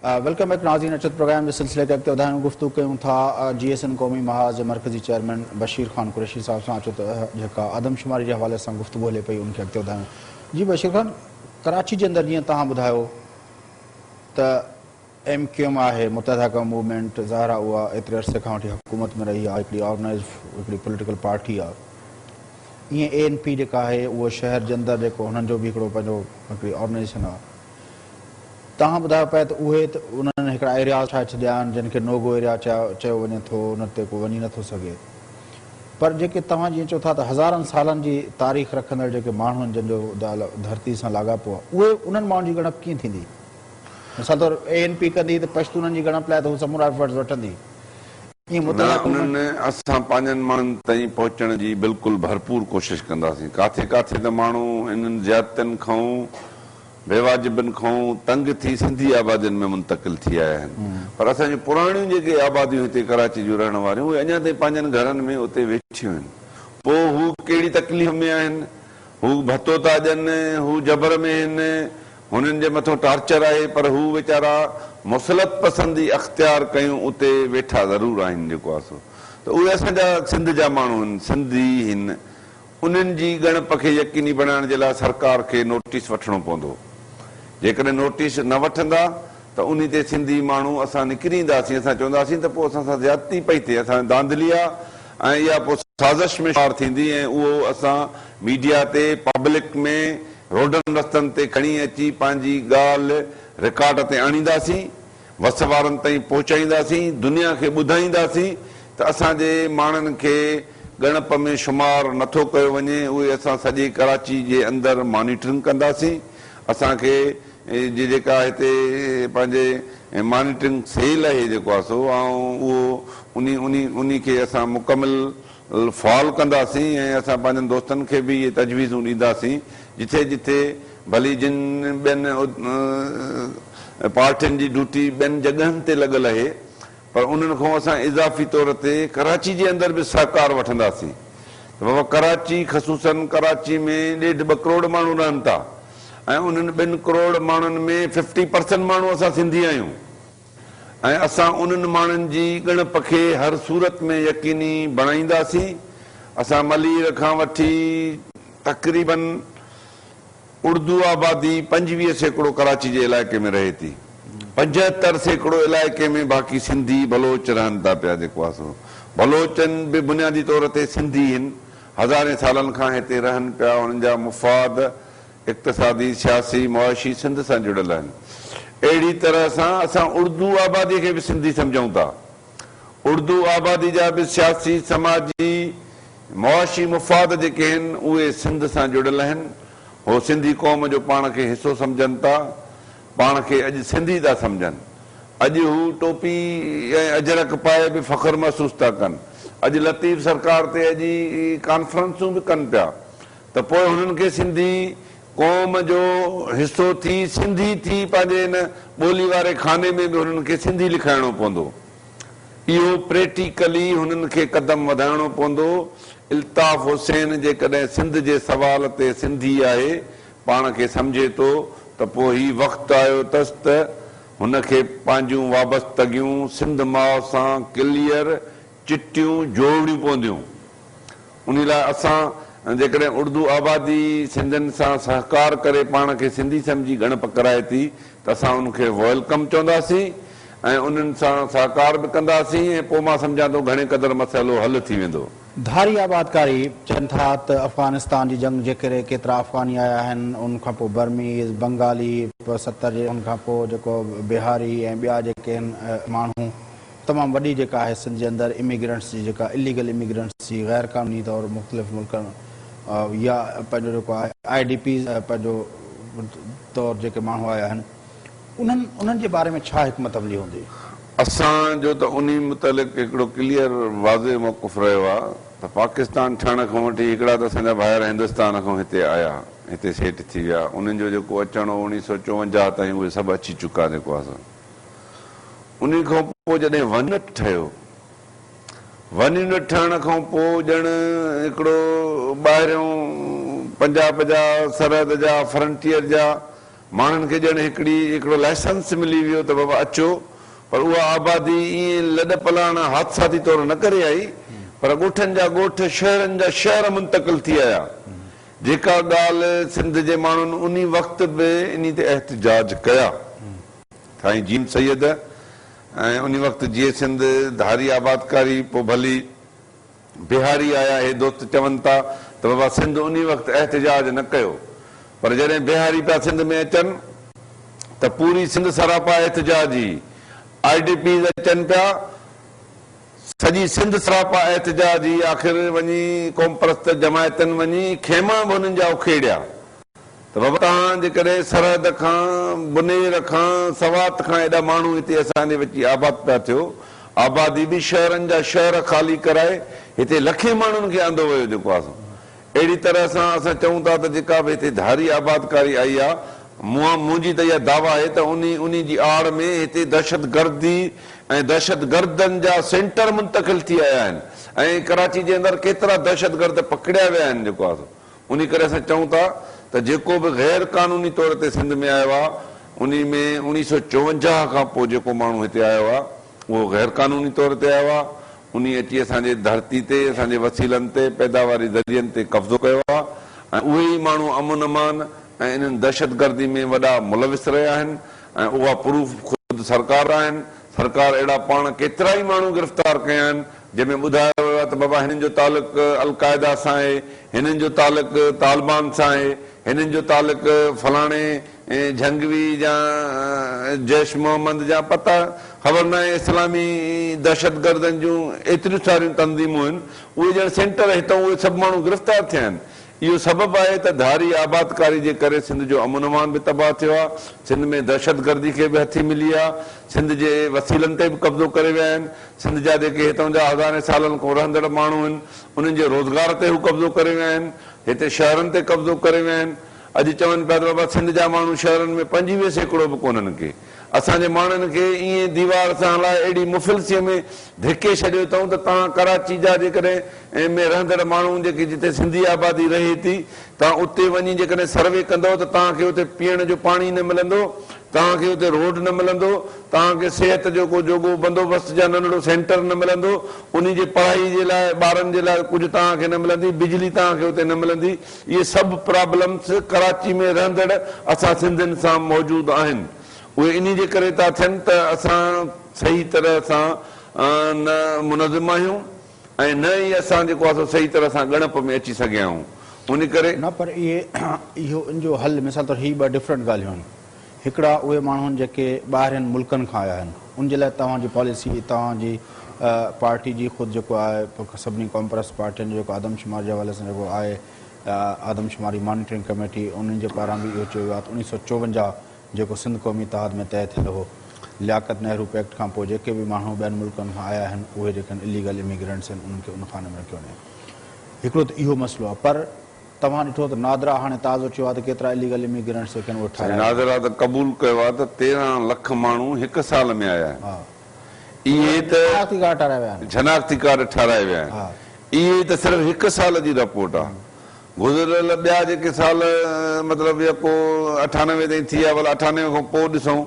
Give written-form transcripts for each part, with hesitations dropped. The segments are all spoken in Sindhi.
Welcome back ناظرين اچو ته پروگرام جي سلسلي کي اڳتي وڌايون گفتگو ڪيون ٿا جي ايس اين قومي محاذ جي مرڪزي چيئرمين بشير خان قريشي صاحب سان اچو ته جيڪا آدمشماري جي حوالي سان گفتگو هلي پئي ان کي اڳتي وڌايون جي بشير خان ڪراچي جي اندر جيئن توهان ٻڌايو ته ايم ڪيو ايم آهي متحده قومي موومينٽ ظاهر آهي اها ايتري عرصي کان وٺي حڪومت ۾ رهي آهي هڪڙي آرگنائيز هڪڙي پوليٽيڪل پارٽي آهي ائين اي اين پي جيڪا آهي اهو شهر جي اندر جيڪو هنن جو به هڪڙو پنهنجو هڪڙي آرگنائيزيشن آهي توهان ٻڌايو پيا ته اهي ته انهن هڪڙا ايرياز ٺاهي ڇڏيا آهن جن کي نو گو ايريا چيو وڃي ٿو ان تي ڪو وڃي نٿو سگهي پر جيڪي توهان جيئن چئو ٿا ته هزارن سالن جي تاريخ رکندڙ جيڪي ماڻهو آهن جن جو ڌرتي سان لاڳاپو آهي اهي انهن ماڻهن جي ڳڻپ ڪيئن ٿيندي؟ مثال طور اي اين پي ڪندي ته پشتونن جي ڳڻپ لاء ته هو سمورا ايفرٽس وٺندي ائين نه متحده قومي. انهن اسان پنهنجن ماڻهن تائين پهچڻ جي بلڪل ڀرپور ڪوشش ڪنداسين ڪاٿي ڪاٿي ته ماڻهو انهن زيادتين کان بيواجبن کان تنگ ٿي سنڌي آبادين ۾ منتقل ٿي آيا آهن پر اسان جون پراڻيون جيڪي آباديون هتي ڪراچي جون رهڻ واريون اهي اڃا تائين پنهنجن گهرن ۾ اتي ويٺيون آهن پوء هو ڪهڙي تڪليف ۾ آهن هو ڀتو ٿا ڏين هو جبر ۾ آهن هنن جي مٿو ٽارچر آهي پر هو ويچارا مصلحت پسندي اختيار ڪيون اتي ويٺا ضرور آهن جيڪو آهي سو ته اهي اسان جا سنڌ جا ماڻهو آهن سنڌي هن انهن جي ڳڻپ کي يقيني بڻائڻ جي لاء سرڪار کي نوٽيس وٺڻو پوندو. جيڪڏهن نوٽيس نه وٺندا ته انهي تي سنڌي ماڻهو اسان نڪري اينداسين، اسان چونداسين ته پوء اسان سان زيادتي پئي ٿئي، اسان ڌانڌلي آ ۽ اها پوء سازش ۾ شمار ٿيندي ۽ اهو اسان ميڊيا تي پبلڪ ۾ روڊن رستن تي کڻي اچي پنهنجي ڳالهه رڪارڊ تي آڻينداسين. وس وارن تائين پهچائينداسين، دنيا کي ٻڌائينداسين ته اسان جي ماڻهن کي ڳڻپ ۾ شمار نه ٿو ڪيو وڃي، اهي اسان سڄي ڪراچي جي اندر مانيٽرنگ ڪنداسين، اسان کي جي جيڪا هتي پنهنجي مانيٽرنگ سيل اهي جيڪو آهي سو اهو انهي انهي انهي کي اسان مڪمل فعال ڪنداسين ۽ اسان پنهنجن دوستن کي به اهي تجويزون ڏينداسين جٿي جٿي ڀلي جن ٻين پارٽين جي ڊيوٽي ٻين جڳهن تي لڳل اهي پر انهن کان اسان اضافي طور تي ڪراچي جي اندر به سهڪار وٺنداسين ته بابا ڪراچي خصوصن ڪراچي ۾ ڏيڍ ٻه ڪروڙ ماڻهو رهن ٿا ۽ انهن ٻن ڪروڙ ماڻهن ۾ ففٽي پرسنٽ ماڻهو اسان سنڌي آهيون ۽ اسان انهن ماڻهن جي ڳڻپ کي هر صورت ۾ يقيني بڻائينداسين اسان ملير کان وٺي تقريبن اردو آبادي 25% ڪراچي جي علائقي ۾ رهي ٿي. 75% علائقي ۾ باقي سنڌي بلوچ رهن ٿا پيا جيڪو آ سو بلوچن به بنيادي طور تي سنڌي هن هزارين سالن کان هتي رهن پيا انهن جا مفاد اقتصادي سياسي معاشي سنڌ سان جڙيل آهن اهڙي طرح سان اسان اردو آبادي کي به سنڌي سمجهون ٿا اردو آبادي جا به سياسي، سماجي، معاشي مفاد جيڪي هن اهي سنڌ سان جڙيل آهن. هو سنڌي قوم جو پاڻ کي حصو سمجهن ٿا. پاڻ کي اڄ سنڌي ٿا سمجهن. اڄ هو ٽوپي ۽ اجرڪ پائي به فخر محسوس ٿا ڪن. اڄ لطيف سرڪار تي اڄ ڪانفرنسون به ڪن پيا ته پوء هنن کي سنڌي قوم جو حصو ٿي سنڌي ٿي پنهنجي ان ٻولي واري خاني ۾ به هنن کي سنڌي لکائڻو پوندو. اهو پريٽيڪلي هنن کي قدم وڌائڻو پوندو. الطاف حسين جيڪڏهن سنڌ جي سوال تي سنڌي آهي، پاڻ کي سمجهي ٿو ته پوء هي وقت آيو اٿس ته هن کي پنهنجون وابستگيون سنڌ ماء سان ڪليئر چٽيون جوڙڻيون پونديون. انهي لاء اسان جيڪڏهن اردو آبادي سنڌين سان سهڪار ڪري پاڻ کي سنڌي سمجهي ڳڻپ ڪرائي ٿي ته اسان ان کي welcome چونداسين ۽ انهن سان سهڪار به ڪنداسين ۽ پوء مان سمجهان ٿو گهڻي قدر مسئلو حل ٿي ويندو. ڌاري آبادڪاري چون ٿا ته افغانستان جي جنگ جي ڪري ڪيترا افغاني آيا آهن ان کان پوء برميز، بنگالي، 70 جي ان کان پوء جيڪو بهاري ۽ ٻيا جيڪي آهن ماڻهو تمام وڏي جيڪا آهي سنڌ جي اندر اميگرنٽس جي جيڪا اليگل اميگرنٽس جي غير قانوني طور مختلف ملڪن يا پنهنجو جيڪو آهي I D Ps پنهنجو طور جيڪي ماڻهو آيا آهن انهن انهن جي باري ۾ ڇا حڪمت عملي هوندي؟ اسان جو ته انهي متعلق هڪڙو ڪليئر واضح موقف رهيو آهي ته پاڪستان ٺهڻ کان وٺي هڪڙا ته اسان جا ڀائر هندستان کان هتي آيا هتي سيٽ ٿي ويا انهن جو جيڪو اچڻ هو 1954 تائين اهي سڀ اچي چڪا جيڪو آهي سو انهي کان پوء جڏهن ون يونٽ ٺهيو، ون يونٽ ٺهڻ کان پوء ڄڻ هڪڙو ٻاهريون پنجاب جا، سرحد جا، فرنٽيئر جا ماڻهن کي ڄڻ هڪڙي هڪڙو لائسنس ملي ويو ته بابا اچو پر اها آبادي ائين لڏ پلاڻ حادثاتي طور نه ڪري آئي پر ڳوٺن جا ڳوٺ شهرن جا شهر منتقل ٿي آيا جيڪا ڳالهه سنڌ جي ماڻهن انهي وقت به انهي تي احتجاج ڪيا. سائين جيم سيد ۽ انهي وقت جيئي سنڌ ڌاري آبادڪاري پوء ڀلي بهاري آيا اهي دوست چون ٿا ته بابا سنڌ انهي وقت احتجاج نه ڪيو پر جڏهن بهاري پيا سنڌ ۾ اچن ته پوري سنڌ سراپا احتجاج هئي I D Ps اچن پيا سڄي سنڌ سراپا احتجاج هئي آخر وڃي قومپرست جماعتن وڃي خيما به انهن جا اکيڙيا ته بابا توهان جيڪڏهن سرحد کان، بنير کان، سوات کان ايڏا ماڻهو هتي اسان ڏي اچي آباد پيا ٿيو، آبادي به شهرن جا شهر خالي ڪرائي هتي لکين ماڻهن کي آندو ويو جيڪو آ سو اهڙي طرح سان اسان چئون ٿا ته جيڪا به هتي ڌاري آبادڪاري آئي آ مون منهنجي ته اها دعويٰ آهي ته انهي انهي جي آڙ ۾ هتي دهشتگردي ۽ دهشتگردن جا سينٽر منتقل ٿي آيا آهن ۽ ڪراچي جي اندر ڪيترا دهشتگرد پڪڙيا ويا آهن جيڪو آ سو انهي ڪري اسان چئون ٿا ته جيڪو به غير قانوني طور تي سنڌ ۾ آيو آهي انهي ۾ اوڻيهه سو 54 کان پوء جيڪو ماڻهو هتي آيو آهي اهو غير قانوني طور تي آيو آهي انهي اچي اسان جي ڌرتي تي اسان جي وسيلن تي پيداواري ذريعن تي قبضو ڪيو آهي ۽ اهي ئي ماڻهو امن امان ۽ انهن دهشتگردي ۾ وڏا ملوث رهيا آهن ۽ اها پروف خود سرڪار آهن سرڪار اهڙا پاڻ ڪيترائي ماڻهو گرفتار ڪيا آهن جنهن ۾ ٻڌايو ويو آهي ته بابا هنن جو تعلق القاعده سان آهي، هنن جو تعلق طالبان سان آهي، هنن جو تعلق فلاڻي جهنگوي يا جيش محمد يا پتا خبر ناهي اسلامي دهشتگردن جون ايتريون ساريون تنظيمون آهن اهي ڄڻ سينٽر هتان اهي سڀ ماڻهو گرفتار ٿيا آهن. اهو سبب آهي ته ڌاري آبادڪاري جي ڪري سنڌ جو امن امان به تباهه ٿيو آهي، سنڌ ۾ دهشتگردي کي به هٿي ملي آهي، سنڌ جي وسيلن تي به قبضو ڪري ويا آهن، سنڌ جا جيڪي هتان جا هزارين سالن کان رهندڙ ماڻهو آهن، انهن جي روزگار تي هو قبضو ڪري ويا آهن، هتي شهرن تي قبضو ڪري ويا آهن. اڄ چون پيا ته بابا سنڌ جا ماڻهو شهرن ۾ 25% به ڪونهن ڪي. اسان جي ماڻهن کي ائين ديوار سان هلائي اهڙي مفلسيء ۾ ڌڪي ڇڏيو اٿئون ته توهان ڪراچي جا جيڪڏهن ۾ رهندڙ ماڻهو جيڪي جتي سنڌي آبادي رهي ٿي توهان اتي وڃي جيڪڏهن سروي ڪندؤ ته توهان کي اتي پيئڻ جو پاڻي نه ملندو، توهان کي اتي روڊ نه ملندو، توهان کي صحت جو ڪو جوڳو بندوبست يا ننڍڙو سينٽر نه ملندو، انهي جي پڙهائي جي لاء ٻارن جي لاء ڪجهه توهان کي نه ملندي، بجلي توهان کي اتي نه ملندي، اهي سڀ پرابلمس ڪراچي ۾ رهندڙ اسان سنڌين سان موجود آهن، اهي انهي جي ڪري ٿا ٿين ته اسان صحيح طرح سان نه منظم آهيون ۽ نه ئي اسان جيڪو آهي سو صحيح طرح سان ڳڻپ ۾ اچي سگهيا آهيون انهي ڪري. نه پر اهي اهو ان جو حل مثال طور هي ٻه ڊفرنٽ ڳالهيون آهن هڪڙا اهي ماڻهو آهن جيڪي ٻاهرين ملڪن کان آيا آهن ان جي لاء توهان جي پاليسي توهان جي پارٽي جي خود جيڪو آهي سڀني قومپرست پارٽين جو جيڪو آدمشماري جي حوالي سان جيڪو آهي آدمشماري مانيٽرنگ ڪميٽي انهن جي پاران به اهو چيو ويو آهي ته 1954 جيڪو سنڌ قومي اتحاد ۾ طئي ٿيل هو لياقت نهرو پيڪٽ کان پوء جيڪي به ماڻهو ٻين ملڪن کان آيا آهن اهي جيڪي آهن اليگل اميگرنٽس آهن انهن کي ان خاني ۾ رکيو وڃي هڪڙو ته اهو مسئلو آهي پر توهان ڏٺو ته نادرا هاڻي تازو چيو آهي ته ڪيترا اليگل اميگرنٽس جيڪي آهن اهي سائين ٺاهرايا ويا. نادرا ته قبول ڪيو آهي ته 13 لک ماڻهو هڪ سال ۾ آيا آهن اهي ته شناختي ڪارڊ ٺاهرايا ويا آهن. شناختي ڪارڊ ٺاهرايا ويا آهن اهي ته صرف هڪ سال جي رپورٽ آهي گذريل ٻيا جيڪي سال مطلب يڪو 98 تائين ٿي ويا ڀلا 98 کان پوء ڏسون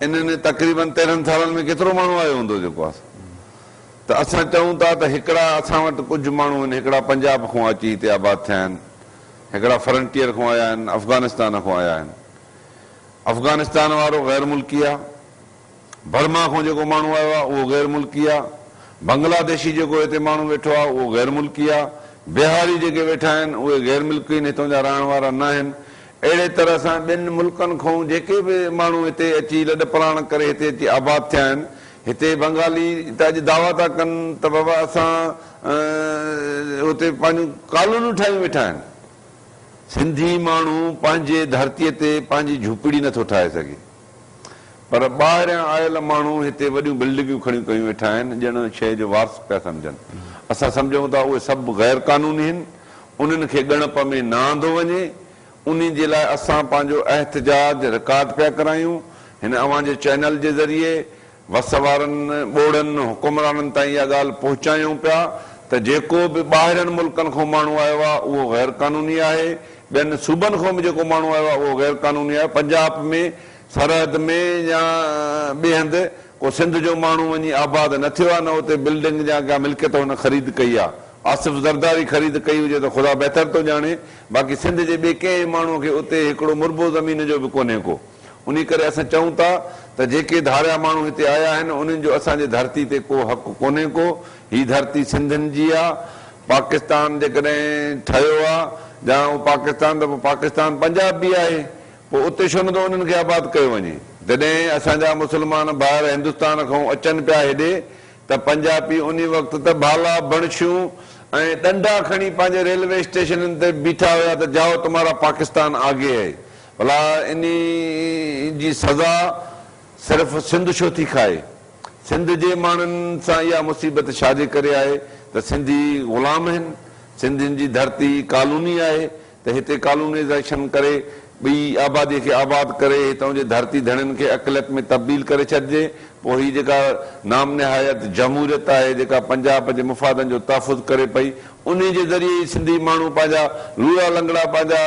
انهن تقريبن 13 سالن ۾ ڪيترو ماڻهو آيو هوندو جيڪو آهي ته اسان چئون ٿا ته هڪڙا اسان وٽ ڪجهه ماڻهو آهن هڪڙا پنجاب کان اچي هتي آباد ٿيا آهن هڪڙا فرنٽيئر کان آيا آهن افغانستان کان آيا آهن افغانستان وارو غير ملڪي آهي برما کان جيڪو ماڻهو آيو آهي اهو غير ملڪي آهي، بنگلاديشي جيڪو هتي ماڻهو ويٺو آهي اهو غير ملڪي آهي، بهاري جيڪي ويٺا آهن اهي غير ملڪي آهن هتان جا رهڻ وارا ناهن. اهڙي طرح سان ٻين ملڪن کان جيڪي به ماڻهو هتي اچي لڏ پلاڻ ڪري هتي اچي آباد ٿيا آهن، هتي بنگالي ته اڄ دعويٰ ٿا ڪن ته بابا اسان هتي پنهنجون ڪالونيون ٺاهيون ويٺا آهن. سنڌي ماڻهو پنهنجي ڌرتيء تي پنهنجي جهوپڙي نٿو ٺاهي سگهي. پر ٻاهريان آيل ماڻهو هتي وڏيون بلڊنگيون کڙيون ڪيون ويٺا آهن، ڄڻ شيء جو وارث پيا سمجهن. اسان سمجهون ٿا اهي سڀ غير قانوني هن، انهن کي ڳڻپ ۾ نه آندو وڃي، انهي جي لاء اسان پنهنجو احتجاج رڪارڊ پيا ڪرايون، هن اوهان جي چينل جي ذريعي وس وارن ٻوڙن حڪمرانن تائين اها ڳالهه پهچايون پيا ته جيڪو به ٻاهرين ملڪن کان ماڻهو آيو آهي اهو غير قانوني آهي. ٻين صوبن کان به جيڪو ماڻهو آيو آهي اهو غير قانوني آهي. پنجاب ۾ سرحد ۾ يا ٻئي هنڌ ڪو سنڌ جو ماڻهو وڃي آباد نه ٿيو آهي نه اتي بلڊنگ يا ڪا ملڪيت هن خريد ڪئي آهي. آصف زرداري خريد ڪئي هجي ته خدا بهتر ٿو ڄاڻي باقي سنڌ جي ٻئي ڪنهن ماڻهو کي اتي هڪڙو مربو زمين جو به ڪونهي ڪو. انهي ڪري اسان چئون ٿا ته جيڪي ڌاريا ماڻهو هتي آيا آهن انهن جو اسان جي ڌرتي تي ڪو حق ڪونهي ڪو. هي ڌرتي سنڌين جي آ. پاڪستان جيڪڏهن ٺهيو آ جا اهو پاڪستان ته پوء پاڪستان پنجاب به آهي پوء اتي ڇو نٿو انهن کي آباد ڪيو وڃي. جڏهن اسان جا مسلمان ڀائر هندستان کان اچن پيا هيڏي ته پنجاپي انهي وقت ته ڀالا، بڻڇيون ۽ ڏنڊا کڻي پنهنجي ريلوي اسٽيشنن تي بيٺا هيا ته جائو تمهارا پاڪستان آگي هي. ڀلا انهي جي سزا صرف سنڌ ڇو ٿي کائي؟ سنڌ جي ماڻهن سان اها مصيبت ڇا جي ڪري آهي ته سنڌي غلام آهن، سنڌين جي ڌرتي ڪالوني آهي ته هتي ڪالونائيزيشن ڪري ٻي آبادي کي آباد ڪري هتان جي ڌرتي ڌڻين کي اقليت ۾ تبديل ڪري ڇڏجي پوء هي جيڪا نام نهايت جمهوريت آهي جيڪا پنجاب جي مفادن جو تحفظ ڪري پئي انهي جي ذريعي ئي سنڌي ماڻهو پنهنجا لوڙها لنگڙا پنهنجا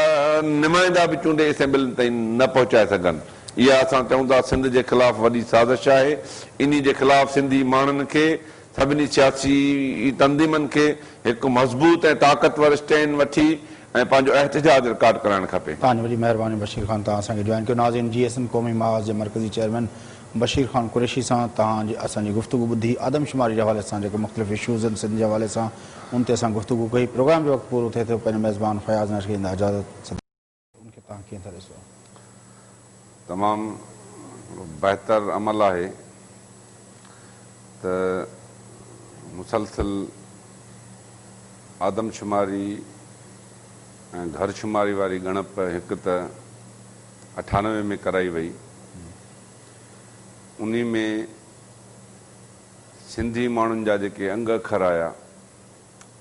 نمائندا به چونڊي اسيمبلين تائين نه پهچائي سگهن. اها اسان چئون ٿا سنڌ جي خلاف وڏي سازش آهي. انهي جي خلاف سنڌي ماڻهن کي سڀني سياسي تنظيمن کي هڪ مضبوط ۽ طاقتور اسٽينڊ وٺي ۽ پنهنجو احتجاج رڪارڊ ڪرائڻ کپي. توهان جي وڏي مهرباني بشير خان توهان اسان کي جوائن ڪيو. ناظرين جي ايس اين قومي محاذ جي مرڪزي چيئرمين بشير خان قريشي سان توهان جي اسان جي گفتگو ٻڌي آدمشماري جي حوالي سان جيڪي مختلف اشوز آهن سنڌ جي حوالي سان ان تي اسان گفتگو ڪئي پروگرام جو وقت پورو ٿئي ٿو پنهنجي ميزبان فياض ناز کي ڏيندا اجازت سدا. ان کي توهان ڪيئن ٿا ڏسو؟ تمام هڪڙو بهتر عمل آهي ته مسلسل آدمشماري ۽ گهر شماري واري ڳڻپ هڪ ته 98 ۾ ڪرائي وئي انهي ۾ سنڌي ماڻهن جا جيڪي انگ اکر آيا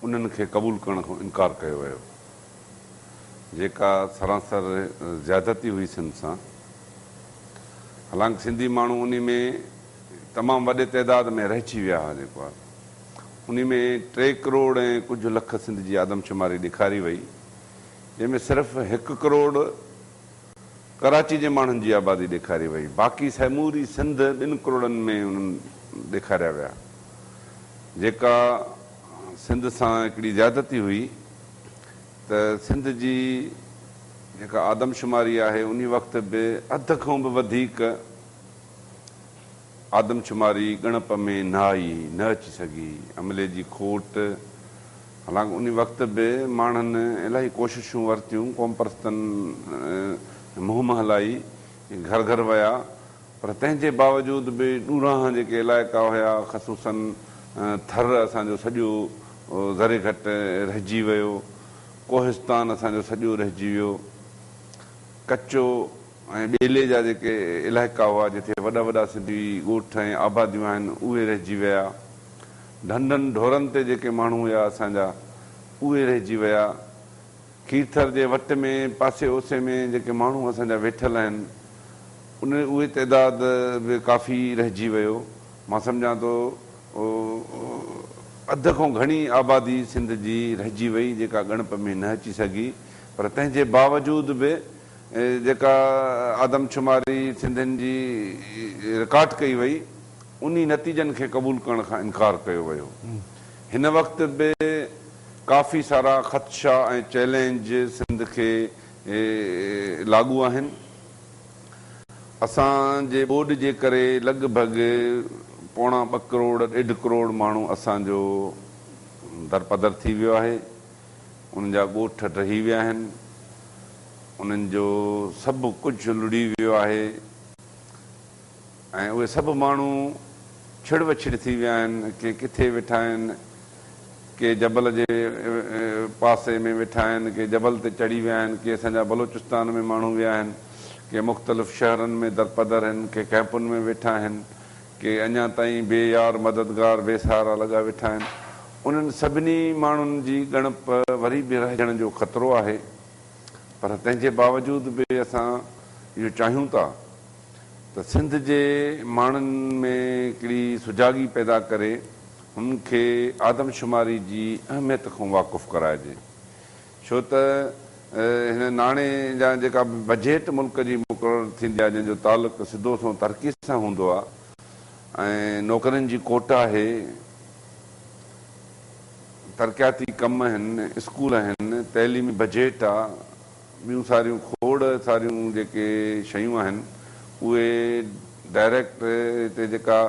انهن کي قبول ڪرڻ کان انڪار ڪيو ويو، جيڪا سراسر زيادتي هئي سنڌ سان. حالانڪ سنڌي ماڻهو انهي ۾ تمام وڏي تعداد ۾ رهجي ويا هئا جيڪو آهي انهي ۾ ٽي ڪروڙ ۽ ڪجهه لک سنڌ جي آدمشماري ڏيکاري وئي جنهن ۾ صرف هڪ ڪروڙ ڪراچي جي ماڻهن جي آبادي ڏيکاري وئي باقي سموري سنڌ ٻن ڪروڙن ۾ انهن ڏيکاريا ويا. جيڪا سنڌ سان هڪڙي زيادتي هئي ته سنڌ جي جيڪا آدمشماري آهي انهي وقت به اڌ کان به وڌيڪ آدمشماري ڳڻپ ۾ نه آئي هئي، نه اچي سگهي هئي. عملي جي کوٽ، حالانڪ انهي وقت به ماڻهن الاهي ڪوششون ورتيون، قومپرستن مهم هلائي، گهر گهر ويا، پر تنهن جي باوجود به ڏورانهن جيڪي علائقا هيا خصوصاً ٿر اسان جو سڄو ذري گهٽ رهجي ويو، ڪوهستان اسان جو سڄو رهجي ويو، ڪچو ۽ ٻيلي جا جيڪي علائقا هئا جتي وڏا وڏا سنڌي ڳوٺ ۽ آباديون آهن اهي رهجي ويا، ڍنڍن ڍورن تي جيڪي ماڻهو هيا اسان جا اهي رهجي ويا. کيرٿر جي وٽ ۾ پاسي اوسي ۾ جيڪي ماڻهو اسان جا ويٺل آهن ان اهي تعداد به ڪافي رهجي ويو. مان سمجهان ٿو اڌ کان گهڻي آبادي سنڌ جي رهجي وئي جيڪا ڳڻپ ۾ نه اچي سگهي پر تنهن جي باوجود به جيڪا آدمشماري سنڌين جي رڪارڊ ڪئي وئي انهي نتيجن کي قبول ڪرڻ کان انڪار ڪيو ويو. هن وقت به ڪافي سارا خدشا ۽ چئلينج سنڌ کي لاڳو آهن. اسان جي ٻوڏ جي ڪري لڳ ڀڳ پوڻا ٻه ڪروڙ ڏيڍ ڪروڙ ماڻهو اسان جو درپدر ٿي ويو آهي. انهن جا ڳوٺ ڊهي ويا آهن. انهن جو سڀ ڪجهه لڙهي ويو آهي. ۽ اهي سڀ ماڻهو ڇڙ وڇڙ ٿي ويا آهن، ڪي ڪٿي ويٺا آهن، ڪي جبل جي پاسي ۾ ويٺا آهن، ڪي جبل تي چڙهي ويا آهن، ڪي اسان جا بلوچستان ۾ ماڻهو ويا آهن، ڪي مختلف شهرن ۾ درپدر آهن، ڪي ڪئمپن ۾ ويٺا آهن، ڪي اڃا تائين بي يار مددگار بي سهارا لڳا ويٺا آهن. انهن سڀني ماڻهن جي ڳڻپ وري به رهجڻ جو خطرو آهي، پر تنهن جي باوجود به اسان اهو چاهيون ٿا ته سنڌ جي ماڻهن ۾ هڪڙي سجاڳي پيدا ڪري هن کي آدمشماري جي اهميت کان واقف ڪرائجي ڇو ته هن ناڻي جا جيڪا به بجيٽ ملڪ جي مقرر ٿيندي آهي جنهن جو تعلق سڌو سنئون ترقي سان هوندو آهي ۽ نوڪرين جي کوٽ آهي، ترقياتي ڪم آهن، اسڪول آهن، تعليمي بجيٽ آ، ٻيون ساريون کوڙ ساريون جيڪي شيون آهن اهي ڊائريڪٽ هتي جيڪا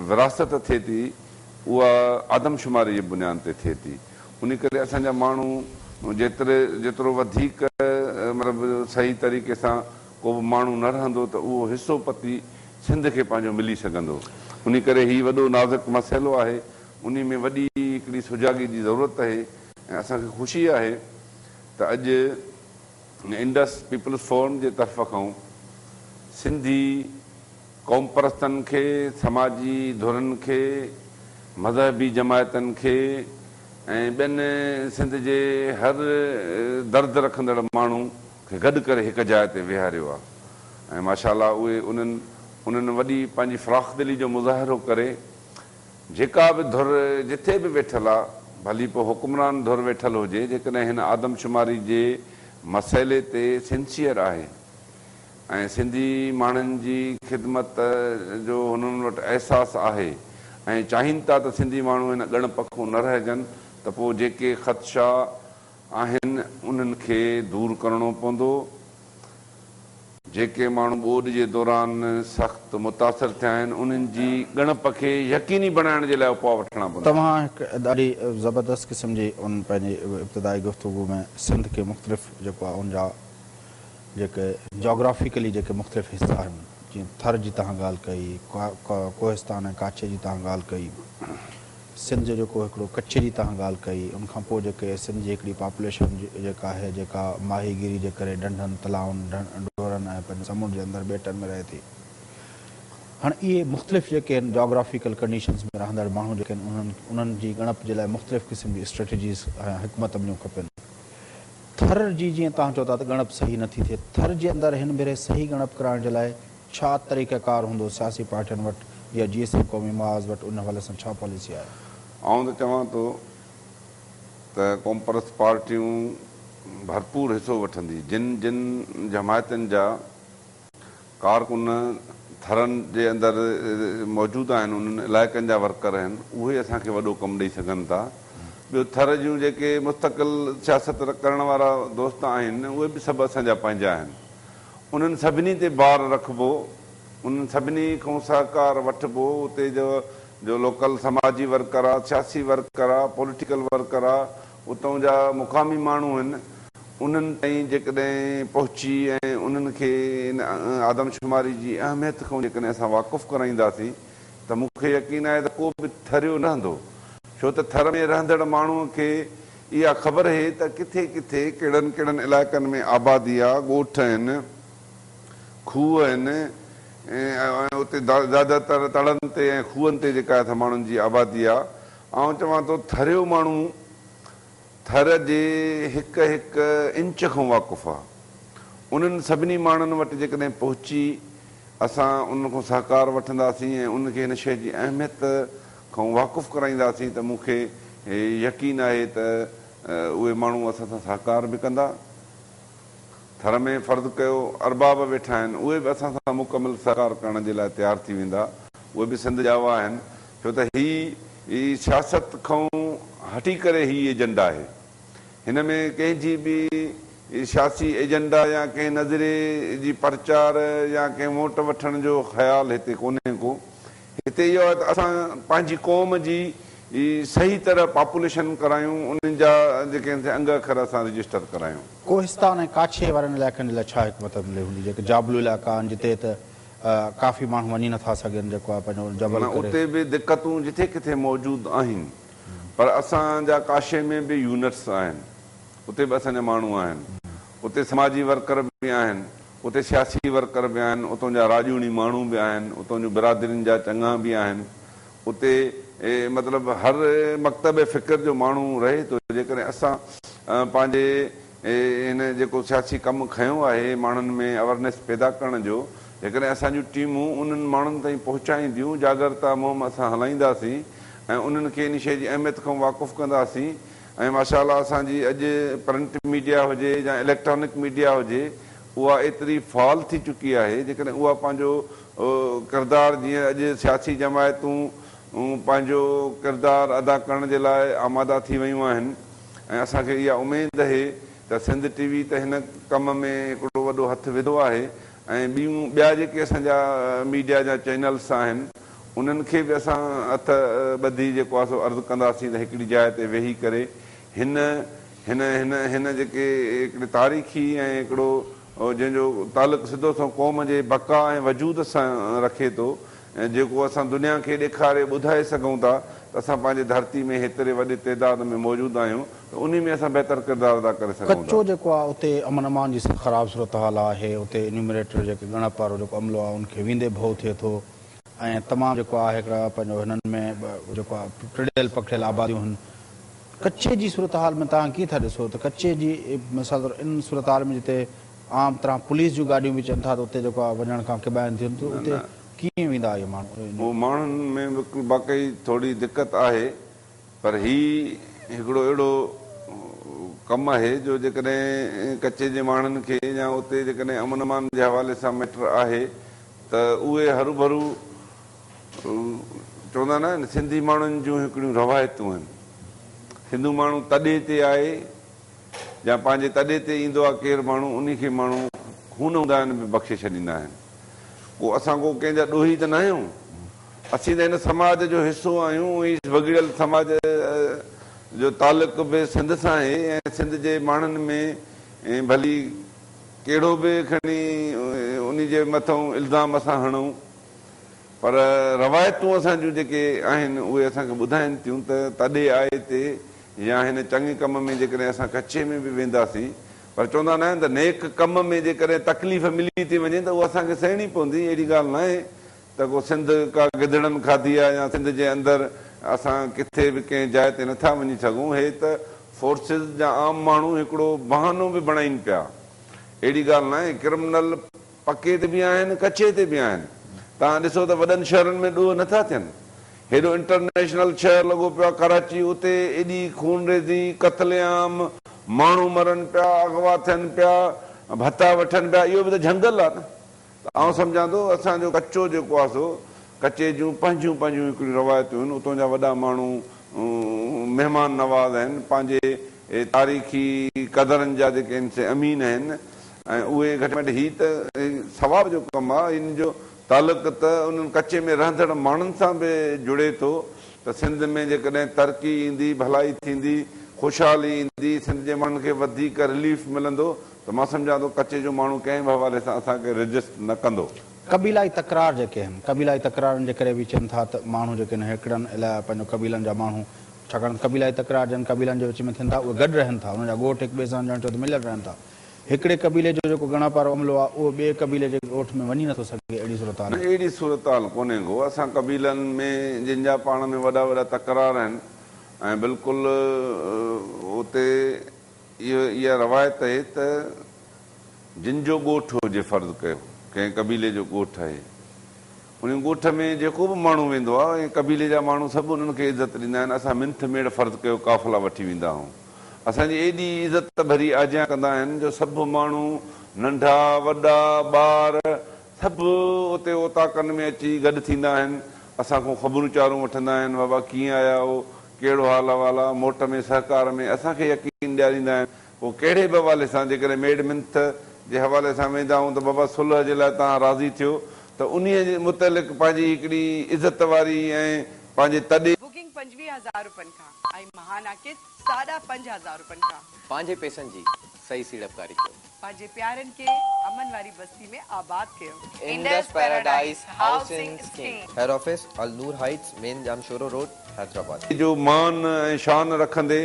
ورهاست ٿئي ٿي اها آدمشماري جي بنياد تي ٿئي ٿي. انهي ڪري اسان جا ماڻهو جيتري جيترو وڌيڪ مطلب صحيح طريقي سان ڪو به ماڻهو نه رهندو ته اهو حصو پتي سنڌ کي پنهنجو ملي سگهندو. انهي ڪري هي وڏو نازڪ مسئلو آهي. انهي ۾ وڏي هڪڙي سجاڳي جي ضرورت آهي ۽ اسان کي خوشي آهي ته اڄ انڊس پيپلز فورم جي طرف کان سنڌي قومپرستن کي، سماجي ڌرين کي، مذهبي جماعتن کي ۽ ٻين سنڌ جي هر درد رکندڙ ماڻهو کي گڏ ڪري هڪ جاء تي ويهاريو آهي ۽ ماشاء الله اهي انهن انهن وڏي پنهنجي فراخدلي جو مظاهرو ڪري جيڪا به ڌر جٿي به ويٺل آ ڀلي پوء حڪمران ڌر ويٺل هجي جيڪڏهن هن آدمشماري جي مسئلي تي سنسيئر آهي ۽ سنڌي ماڻهن جي خدمت جو هنن وٽ احساس آهي ۽ چاهين ٿا ته سنڌي ماڻهو هن ڳڻپ کان نه رهجن ته پوء جيڪي خدشا آهن انهن کي دور ڪرڻو پوندو. جيڪي ماڻهو ٻوڏ جي دوران سخت متاثر ٿيا آهن انهن جي ڳڻپ کي يقيني بڻائڻ جي لاء اپاء وٺڻا پوندا. توهان هڪ ڏاڍي زبردست قسم جي ان پنهنجي ابتدائي گفتگو ۾ سنڌ کي مختلف جيڪو آهي ان جا جيڪي جاگرافيڪلي جيڪي مختلف حصا آهن جيئن ٿر جي توهان ڳالهه ڪئي، ڪوهستان ۽ ڪاڇي جي توهان ڳالهه ڪئي، سنڌ جو جيڪو هڪڙو ڪڇ جي توهان ڳالهه ڪئي، ان کان پوء جيڪي سنڌ جي هڪڙي پاپوليشن جيڪا آهي جيڪا ماهيگيري جي ڪري ڍنڍن، تلائن، ڍورن ۽ پنهنجي سمنڊ جي اندر ٻيٽن ۾ رهي ٿي. هاڻ اهي مختلف جيڪي آهن جاگرافيڪل ڪنڊيشنز ۾ رهندڙ ماڻهو جيڪي آهن انهن انهن جي ڳڻپ جي لاء مختلف قسم جي اسٽريٽجيز ۽ حڪمت عمليون کپن. ٿر جي جيئن توهان چئو ٿا ته ڳڻپ صحيح نه ٿي ٿئي، ٿر جي اندر هن ڀيري صحيح ڳڻپ ڪرائڻ جي لاء ڇا طريقه ڪار هوندو، سياسي پارٽين وٽ يا جي ايس ايم قومي محاذ وٽ ان حوالي سان ڇا پاليسي آهي؟ آئون ته چوان ٿو ته قومپرست پارٽيون ڀرپور حصو وٺندي، جن جن جماعتن جا ڪارڪن ٿرن جي اندر موجود آهن انهن علائقن جا ورڪر آهن اهي اسان کي وڏو ڪم ڏئي سگهن ٿا ٻيو ٿر جون جيڪي مستقل سياست ڪرڻ وارا دوست آهن اهي به سڀ اسان جا پنهنجا آهن انهن سڀني تي بار رکبو انهن سڀني کان سهڪار وٺبو اتي جو جو لوڪل سماجي ورڪر آ سياسي ورڪر آ پوليٽيڪل ورڪر آ اتان جا مقامي ماڻهو آهن انهن تائين جيڪڏهن پهچي ۽ انهن کي ان آدمشماري جي اهميت کان جيڪڏهن اسان واقف ڪرائينداسين ته مون کي يقين آهي ته ڪو به ٿريو نه رهندو ڇو ته ٿر ۾ رهندڙ ماڻهو کي اها خبر اهي ته ڪٿي ڪٿي ڪهڙن ڪهڙن علائقن ۾ آبادي آ، ڳوٺ آهن، کوهه آهن ۽ اتي زياده تر تڙن تي ۽ کوهن تي جيڪا آهي سا ماڻهن جي آبادي آ. آئون چوان ٿو ٿريو ماڻهو ٿر جي هڪ هڪ انچ کان واقف آ. انهن سڀني ماڻهن وٽ جيڪڏهن پهچي اسان انهن کان سهڪار وٺنداسين ۽ انهن کي هن شيء جي اهميت کان واقف ڪرائينداسين ته مون کي يقين آهي ته اهي ماڻهو اسان سان سهڪار به ڪندا. ٿر ۾ فرض ڪيو ارباب ويٺا آهن اهي به اسان سان مڪمل سهڪار ڪرڻ جي لاء تيار ٿي ويندا. اهي به سنڌ ڄاوا آهن. ڇو ته هي سياست کان هٽي ڪري هي ايجنڊا آهي. هن ۾ ڪنهن جي به سياسي ايجنڊا يا ڪنهن نظريي جي پرچار يا ڪنهن ووٽ وٺڻ جو خيال هتي ڪونهي ڪو. هتي اهو آهي ته اسان پنهنجي قوم جي صحيح طرح پاپوليشن ڪرايون، انهن جا جيڪي آهن سي انگ اکر اسان رجسٽر ڪرايون. ڪوهستان ۽ ڪاڇي وارن علائقن جي لاء ڇا حڪمت عملي هوندي جيڪي جابلو علائقا آهن جتي ته ڪافي ماڻهو وڃي نٿا سگهن جيڪو آهي پنهنجو جبل نه ڪري. اتي به دقتون جٿي ڪٿي موجود آهن پر اسان جا ڪاشي ۾ به يونٽس آهن اتي به اسان جا ماڻهو آهن اتي سماجي ورڪر به آهن اتي سياسي ورڪر به آهن اتون جا راڄوڻي ماڻهو به آهن اتون جون برادرين جا چڱا به آهن اتي مطلب هر مڪتب فڪر جو ماڻهو رهي ٿو جيڪڏهن اسان پنهنجي هن جيڪو سياسي ڪم کنيو آهي ماڻهن ۾ اويرنيس پيدا ڪرڻ جو، جيڪڏهن اسان جون ٽيمون انهن ماڻهن تائين پهچائينديون، جاڳرتا مهم اسان هلائينداسين ۽ انهن کي ان شيء جي اهميت کان واقف ڪنداسين ۽ ماشاء الله اسان جي اڄ پرنٽ ميڊيا هجي يا اليڪٽرانڪ ميڊيا هجي اها ايتري فعال ٿي چڪي آهي جيڪڏهن اها پنهنجو ڪردار جيئن اڄ سياسي جماعتون پنهنجو ڪردار ادا ڪرڻ جي لاء آماده ٿي ويون آهن ۽ اسان کي اها اميد اهي ته سنڌ ٽي وي ته هن ڪم ۾ هڪڙو وڏو هٿ وڌو آهي ۽ ٻيون ٻيا جيڪي اسان جا ميڊيا جا چينلس آهن انهن کي به اسان هٿ ٻڌي جيڪو آهي سو عرض ڪنداسين ته هڪڙي جاء تي ويهي ڪري هن هن هن هن جيڪي هڪڙي تاريخي ۽ هڪڙو جنهن جو تعلق سڌو سنئون قوم جي بقا ۽ وجود سان رکي ٿو ۽ جيڪو اسان دنيا کي ڏيکاري ٻڌائي سگهون ٿا ته اسان پنهنجي ڌرتي ۾ هيتري وڏي تعداد ۾ موجود آهيون ته انهي ۾ اسان بهتر ڪردار ادا ڪري سگهون ٿا. ڪچو جيڪو آهي اتي امن امان جي خراب صورتحال آهي اتي انيومريٽر جيڪي ڳڻپ وارو جيڪو عملو آهي ان کي ويندي ڀؤ ٿئي ٿو ۽ تمام جيڪو آهي هڪڙا پنهنجو هنن ۾ جيڪو آهي ٽڙيل پکڙيل آباديون هن ڪچي جي صورتحال ۾ توهان ڪيئن ٿا ڏسو ته ڪچي جي مثال طور ان صورتحال ۾ جتي عام طرح پوليس جون گاڏيون به چون ٿا ته اتي جيڪو آهي وڃڻ کان ڪيٻائن ٿيون ته اتي ڪيئن ويندا اهي ماڻهو؟ اهو ماڻهن ۾ بلڪل واقعي ٿوري دقت آهي پر هي هڪڙو اهڙو ڪم آهي جو جيڪڏهن ڪچي جي ماڻهن کي يا اتي جيڪڏهن امن امان جي حوالي سان ميٽر آهي ته اهي هروڀرو چوندا نه آهن سنڌي ماڻهن جون هڪڙيون روايتون آهن سنڌو ماڻهو تڏي تي آهي يا پنهنجي تڏي تي ايندو آهي ڪير ماڻهو انهي کي ماڻهو خون هوندا آهن به بخشي ڇڏيندا آهن ڪو اسان ڪو ڪنهن جا ڏوهي ته ناهيون اسين ته هن سماج جو حصو آهيون هي وڳڙيل سماج جو تعلق به سنڌ سان آهي ۽ سنڌ جي ماڻهن ۾ ڀلي ڪهڙو به کڻي انهي جي مٿئون الزام اسان هڻون پر روايتون اسان جون جيڪي آهن اهي اسان کي ٻڌائين ٿيون ته تڏي آئي تي يا هن چڱي ڪم ۾ جيڪڏهن اسان ڪچي ۾ به وينداسين پر چوندا ناهن ته نيڪ ڪم ۾ جيڪڏهن تڪليف ملي ٿي وڃي ته اها اسان کي سهڻي پوندي اهڙي ڳالهه ناهي ته ڪو سنڌ ڪا گدڙن کاڌي آهي يا سنڌ جي اندر اسان ڪٿي به ڪنهن جاء تي نٿا وڃي سگهون هي ته فورسز جا عام ماڻهو هڪڙو بهانو به بڻائين پيا اهڙي ڳالهه ناهي ڪرمنل پڪي تي به آهن ڪچي تي به آهن توهان ڏسو ته وڏن شهرن ۾ ڏوهه نٿا ٿين هيڏو انٽرنيشنل شهر لڳو پيو آهي ڪراچي اتي ايڏي خونريزي قتل عام ماڻهو مرن پيا اغوا ٿين پيا ڀتا وٺن پيا اهو به ته جهنگل آهي نه ته آئون سمجهان ٿو اسان جو ڪچو جيڪو آهي سو ڪچي جون پنهنجون پنهنجون هڪڙيون روايتون آهن اتون جا وڏا ماڻهو مهمان نواز آهن پنهنجي تاريخي قدرن جا جيڪي آهن سي امين آهن ۽ اهي گهٽ ۾ گهٽ هي ته ثواب جو ڪم آهي ان جو تعلق ته انهن ڪچي ۾ رهندڙ ماڻهن سان به جڙي ٿو ته سنڌ ۾ جيڪڏهن ترقي ايندي ڀلائي ٿيندي خوشحالي ايندي سنڌ جي ماڻهن کي وڌيڪ رليف ملندو ته مان سمجهان ٿو ڪچي جو ماڻهو ڪنهن به حوالي سان اسان کي ريزسٽ نه ڪندو. قبيلائي تڪرار جيڪي آهن، قبيلائي تڪرارن جي ڪري به چون ٿا ته ماڻهو جيڪي آهن هڪڙن الائي پنهنجو قبيلن جا ماڻهو ڇاڪاڻ ته قبيلائي تڪرار جن قبيلن جي وچ ۾ ٿين ٿا اهي گڏ رهن ٿا انهن جا ڳوٺ هڪ ٻئي سان ڄڻ چئو ته مليل رهن ٿا هڪڙي قبيلي جو جيڪو ڳڻپ وارو عملو آهي اهو ٻئي قبيلي جي ڳوٺ ۾ وڃي نٿو سگهي اهڙي صورتحال نه اهڙي صورتحال ڪونهي ڪو اسان قبيلن ۾ جن جا پاڻ ۾ وڏا وڏا تڪرار آهن ۽ بلڪل اتي اهو اها روايت اهي ته جن جو ڳوٺ هجي فرض ڪيو ڪنهن قبيلي جو ڳوٺ اهي انهي ڳوٺ ۾ جيڪو به ماڻهو ويندو آهي ۽ قبيلي جا ماڻهو سڀ انهن کي عزت ڏيندا آهن اسان منٿ ميڙ فرض ڪيو قافلا وٺي ويندا آهون اسان جي ايڏي عزت ڀري آجيان ڪندا آهن جو سڀ ماڻهو ننڍا وڏا ٻار سڀ اتي اوطاقن ۾ اچي گڏ ٿيندا آهن اسان کان خبرون چارون وٺندا آهن بابا ڪيئن آيا آهو ڪهڙو حال احوال آ، موٽ ۾ سهڪار ۾ اسان کي يقين ڏياريندا آهن، پوء ڪهڙي به حوالي سان جيڪڏهن ميڙ منٿ جي حوالي سان ويندا آهيون ته بابا صلح جي لاء توهان راضي ٿيو ته انهيء جي متعلق پنهنجي هڪڙي عزت واري ۽ پنهنجي تڏي. بڪنگ 25 هزار روپين کان ۽ ماهانه قسط ساڍا پنج هزار روپين کان. پنهنجي پئسن جي صحيح سيڙپڪاري ڪيو. پنهنجي پيارن کي امن واري بستي ۾ آباد ڪيو. Indus Paradise housing scheme. Head office, Al Noor heights, main Jamshoro road, Hyderabad. جو مان ۽ شان رکندي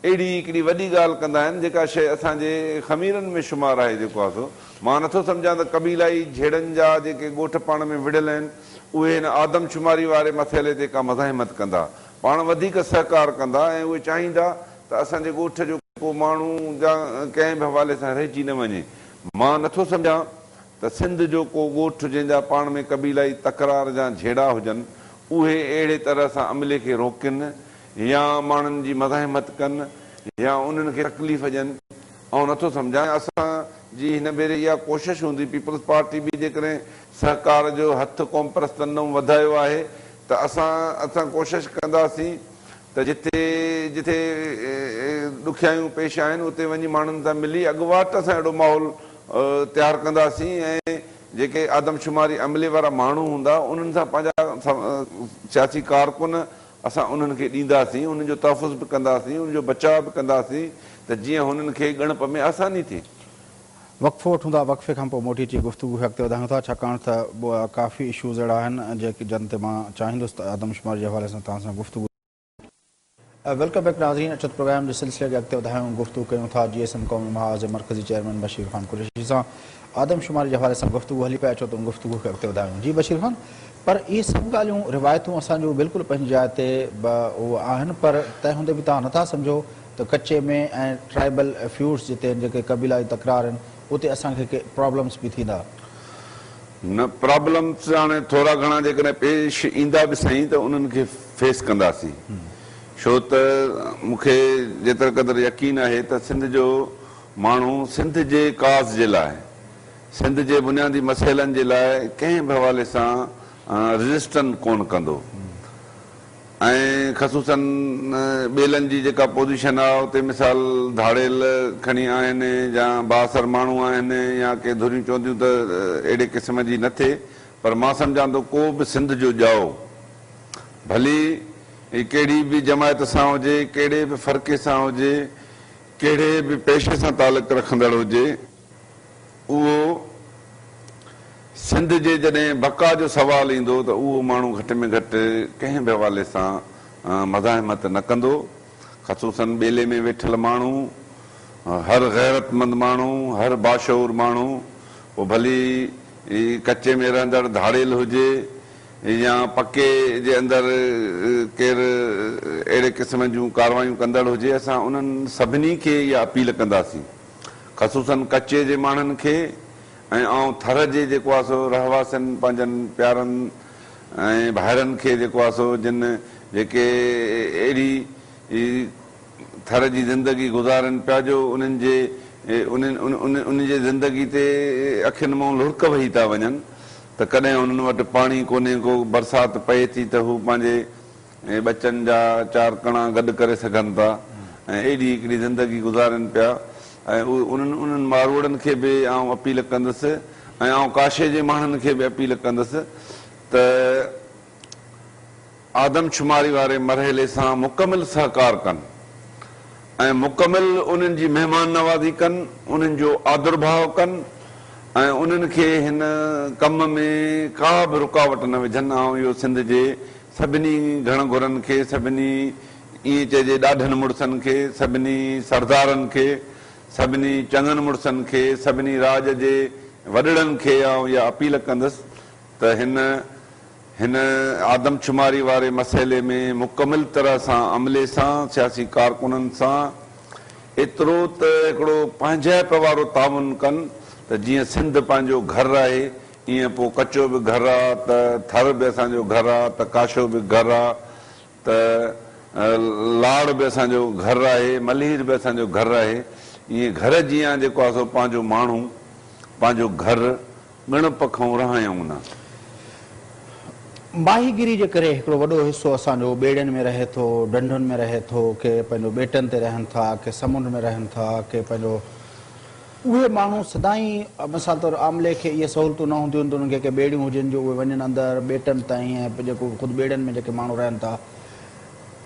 اهڙي هڪڙي وڏي ڳالهه ڪندا آهن جيڪا شيء اسان جي خميرن ۾ شمار آهي جيڪو آهي سو مان نٿو سمجهان ته قبيلائي جهيڙن جا جيڪي ڳوٺ پاڻ ۾ وڙهيل آهن اهي هن آدمشماري واري مسئلي تي ڪا مزاحمت ڪندا پاڻ وڌيڪ سهڪار ڪندا ۽ اهي چاهيندا ته اسان جي ڳوٺ جو ڪو ماڻهو جا ڪنهن به حوالي سان رهجي نه وڃي. مان نٿو سمجهان ته سنڌ جو ڪو ڳوٺ جنهن جا پاڻ ۾ قبيلائي تڪرار جا جهيڙا هجن، اهي اهڙي طرح سان عملي کي روڪين يا ماڻهن جي مزاحمت ڪن، يا انهن کي تڪليف ڏين، آئون نٿو سمجهان ۽ اسان جي هن ڀيري اها ڪوشش هوندي، پيپلز پارٽي به جيڪڏهن سهڪار جو هٿ قومپرستن ڏانهن وڌايو آهي ته اسان اسان ڪوشش ڪنداسين ته جتي جتي ڏکيائيون پيش آهن اتي وڃي ماڻهن سان ملي اڳواٽ اسان اهڙو ماحول تيار ڪنداسين ۽ جيڪي آدمشماري عملي وارا ماڻهو هوندا انهن سان پنهنجا سياسي ڪارڪن اسان انهن کي ڏينداسين، انهن جو تحفظ به ڪنداسين، انهن جو بچاء به ڪنداسين ته جيئن هنن کي ڳڻپ ۾ آساني ٿئي. وقفو وٺون ٿا، وقفي کان پوء موٽي اچي گفتگو کي اڳتي وڌايون ٿا، ڇاڪاڻ ته ڪافي اشوز اهڙا آهن جيڪي جن تي مان چاهيندس ته آدمشماري جي حوالي سان توهان سان گفتگو. Welcome back ناظرين اچو ته پروگرام جي سلسلي کي اڳتي وڌايون گفتگو ڪيون ٿا جي ايس ايم قومي محاذ جي مرڪزي چيئرمين بشير خان قريشي سان آدمشماري جي حوالي سان گفتگو هلي پئي اچو ته ان گفتگو کي اڳتي وڌايون جي بشير خان پر اهي سڀ ڳالهيون روايتون اسان جون بلڪل پنهنجي جاء تي به آهن پر تنهن هوندي به توهان نٿا سمجهو ته ڪچي ۾ ۽ ٽرائبل فيوڊس جتي آهن جيڪي قبيلائي تڪرار آهن اتي اسان کي ڪي پرابلمس به ٿيندا. نه پرابلمس هاڻي ٿورا گهڻا جيڪڏهن پيش ايندا به سهي ته انهن کي فيس ڪنداسين ڇو ته مون کي جيتري قدر يقين آهي ته سنڌ جو ماڻهو سنڌ جي ڪاز جي لاء سنڌ جي بنيادي مسئلن جي لاء ڪنهن به حوالي سان ريزسٽن ڪونه ڪندو ۽ خصوصن ٻيلن جي جيڪا پوزيشن آ اتي مثال ڌاڙيل کڻي آهن يا بااثر ماڻهو آهن يا ڪي ڌريون چونديون ته اهڙي قسم جي نه ٿئي پر مان سمجهان ٿو ڪو به سنڌ جو ڄائو ڀلي ڪهڙي به جماعت سان هجي ڪهڙي به فرقي سان هجي ڪهڙي به پيشي سان تعلق رکندڙ هجي اهو سنڌ جي جڏهن بقا جو سوال ايندو ته اهو ماڻهو گهٽ ۾ گهٽ ڪنهن به حوالي سان مزاحمت نه ڪندو. خصوصاً ٻيلي ۾ ويٺل ماڻهو، هر غيرتمند ماڻهو، هر باشعور ماڻهو، پوء ڀلي ڪچي ۾ رهندڙ ڌاڙيل هجي يا پڪي جي اندر ڪير اهڙي قسم جون ڪاروايون ڪندڙ هجي، اسان انهن سڀني کي اها اپيل ڪنداسين. خصوصاً ڪچي جي ماڻهن کي ۽ آئون ٿر جي جيڪو آ سو رهواسين پنهنجن پيارن ۽ ڀائرن کي جيڪو آ سو جن جيڪي اهڙي ٿر جي زندگي گذارين پيا جو انهن جي انهن جي زندگي تي اکين مئون لڙڪ وهي ٿا وڃن ته ڪڏهن انهن وٽ پاڻي ڪونهي ڪو برسات پئي ٿي ته هو پنهنجي ۽ ٻچن جا چار ڪڻا گڏ ڪري سگهن ٿا ۽ اهڙي هڪڙي زندگي گذارين پيا ۽ انهن انهن ماروئڙن کي به آئون اپيل ڪندس ۽ آئون ڪاشي جي ماڻهن کي به اپيل ڪندس ته آدمشماري واري مرحلي سان مڪمل سهڪار ڪن ۽ مڪمل انهن جي مهمان نوازي ڪن، انهن جو آدرڀاء ڪن ۽ انهن کي هن ڪم ۾ ڪا به رڪاوٽ نه وجهن. آئون اهو سنڌ جي سڀني گهڻ گهرن کي، سڀني ائين چئجي ڏاڍن مڙسن کي، سڀني سردارن کي، سڀني چڱن مڙسن کي، سڀني راڄ جي وڏڙن کي آئون اها اپيل ڪندس ته هن هن آدمشماري واري مسئلي ۾ مڪمل طرح سان عملي سان، سياسي ڪارڪنن سان ايترو ته هڪڙو پنهنجائپ وارو تعاون ڪن ته جيئن سنڌ پنهنجو گهر آهي ايئن پوء ڪچو به گهر آ ته ٿر به اسان جو گهر آ ته ڪاشو به گهر آ ته لاڙ به اسان جو گهر آهي، ملير به اسان جو گهر آهي. ايئن گهر جيان جيڪو آ سو پنهنجو ماڻهو، پنهنجو گهر ڳڻپ کئون رهايائون نه. ماهيگيري جي ڪري هڪڙو وڏو حصو اسان جو ٻيڙين ۾ رهي ٿو، ڍنڍن ۾ رهي ٿو، ڪي پنهنجو ٻيٽن تي رهن ٿا، ڪي سمنڊ ۾ رهن ٿا، ڪي پنهنجو اهي ماڻهو سدائين مثال طور عاملي کي اهي سهولتون نه هونديون آهن ته انهن کي ڪي ٻيڙيون هجن جو اهي وڃن اندر ٻيٽن تائين ۽ جيڪو خود ٻيڙين ۾ جيڪي ماڻهو رهن ٿا